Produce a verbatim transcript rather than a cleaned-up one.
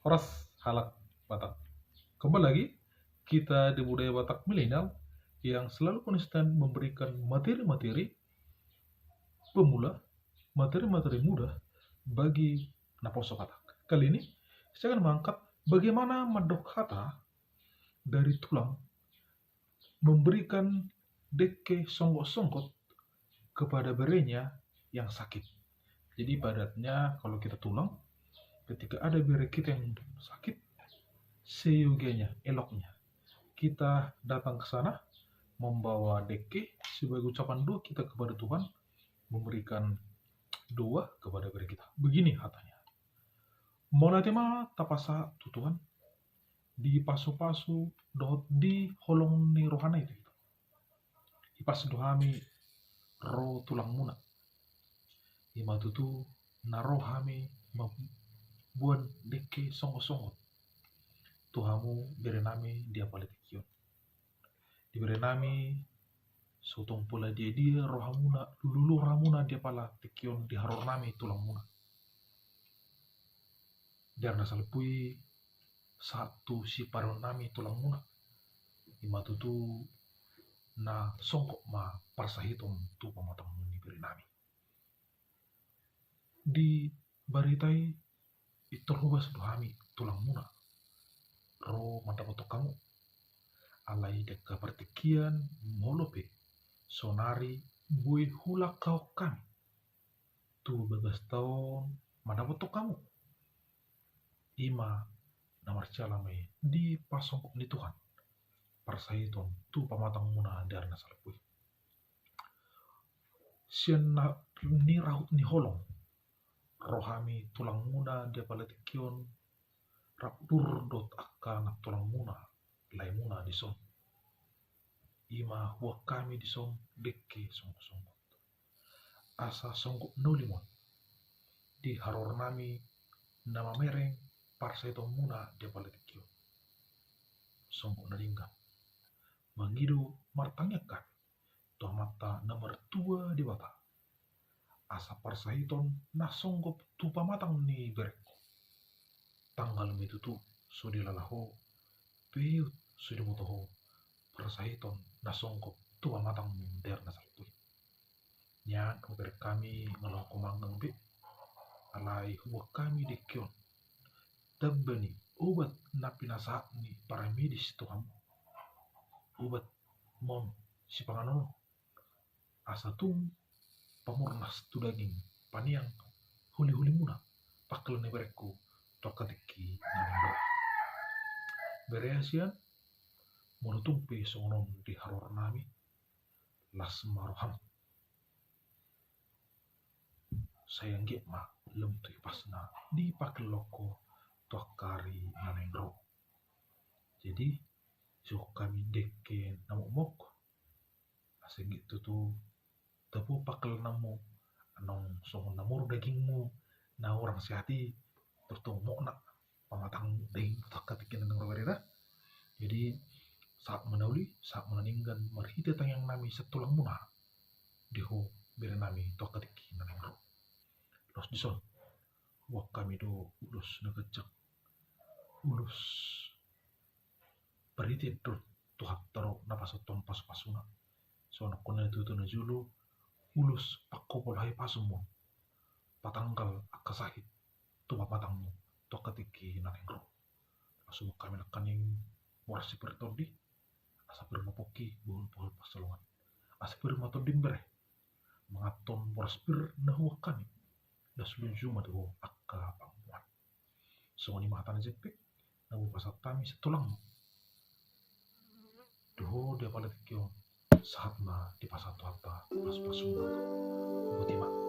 Horas halak Batak. Kembali lagi kita di Budaya Batak Milenial yang selalu konsisten memberikan materi-materi pemula, materi-materi mudah bagi naposo Batak. Kali ini saya akan mengangkat bagaimana mandok hata dari tulang memberikan dengke songgot-songgot kepada berenya yang sakit. Jadi ibaratnya kalau kita tulang, ketika ada bere kita yang sakit, seyogianya, eloknya kita datang ke sana membawa dengke sebagai ucapan doa kita kepada Tuhan, memberikan doa kepada bere kita. Begini hatanya. Mauliate ma tapasahat tu Tuhan, di pasu-pasu dohot di holong ni rohana i tu hita. Ipas do hami ro tulangmuna. Ima tutu na ro hami mamboan dengke songgot-songgot tu hamu berenami di apala tingki on. Di berenami, so tong pola dia-dia rohamuna, lululu rohamuna di apala tingki on di harornami tulangmuna. Di ari na salpu i sahat tu sipareonnami tulangmuna. Ima tutu na songgot ma parsahiton tu pamatang ni berenami. Di barita i, pintor hobas do hami tulangmuna ro mandapothon hamu. Alai di angka partingkian molo pe saonari boi hulangkahon hami tu bagasan taon mandapothon hamu. Ima na marsiala ma i dipasonggot ni Tuhan parsahiton tu pamatangmuna di ari na salpu i. Sian na nirahut ni holong ro hami tulangmuna di apala tingki on, rap dur dohot angka nantulangmuna, laemuna dison. Ima huboan hami dison dengke songgot-songgot. Asa songgot na uli ma on di harornami na mamereng parsahitonmuna di apala tingki on. Songgot na denggan mangido martangiang hami tu Amanta na martua Debata, asa parsahiton na songgot tu pamatang ni berengku. Tanggal ma i tutu so dilala ho, peot so diboto ho, parsahiton na songgot tu pamatangmu di ari na salpu i. Nian hubereng hami, nga laho manggang be, alai huboan hami dengke on tamba ni obat na pinasahat ni para medis tu hamu. Obat ma on sipanganon on, asa tung pamurnas tu daging, paniang holi-holimuna, pangkal ni berengku tu angka tingki na naeng ro. Bere hasian, molo tung pe songon on di harornami, las ma roham. Sai anggiat ma lam tu ipasna dipangkal ho tu angka ari na naeng ro. Jadi, suhut hami dengke na mokmok, asa anggiat tutu tabo pangkalonanmu, anong songon na moru dagingmu na hurang sehat i, torus mokmok na pamatang daging tu angka tingki na naeng ro, bere da. Jadi, sahat ma na uli, sahat ma na denggan marhite tangiangnami sian tulangmuna di ho berenami tu angka tingki na naeng ro. Laos dison, huboan hami do ulos na ganjang, ulos parhitean dohot Tuhanta do na pasahathon pasu-pasuna. Songon na hatututu na jolo, ulos pangkopol hahipason ma on, patanggal angka sahit tu pamatangmu tu angka tingki na naeng ro. Laos huboan hami nangkaning boras si pir tondi, asa pir ma pongki, bohul-bohul pansalongan. Asa pir ma tondim, bere, manganhon boras pir na huboan hami. Laos luju ma tu ho angka pangomoan. Songon i ma hata na jempek na boi pasahat hami sian tulangmu. Tu ho di apala tingki on, sahat ma dipasahat Tuhanta pasu-pasuna. Botima.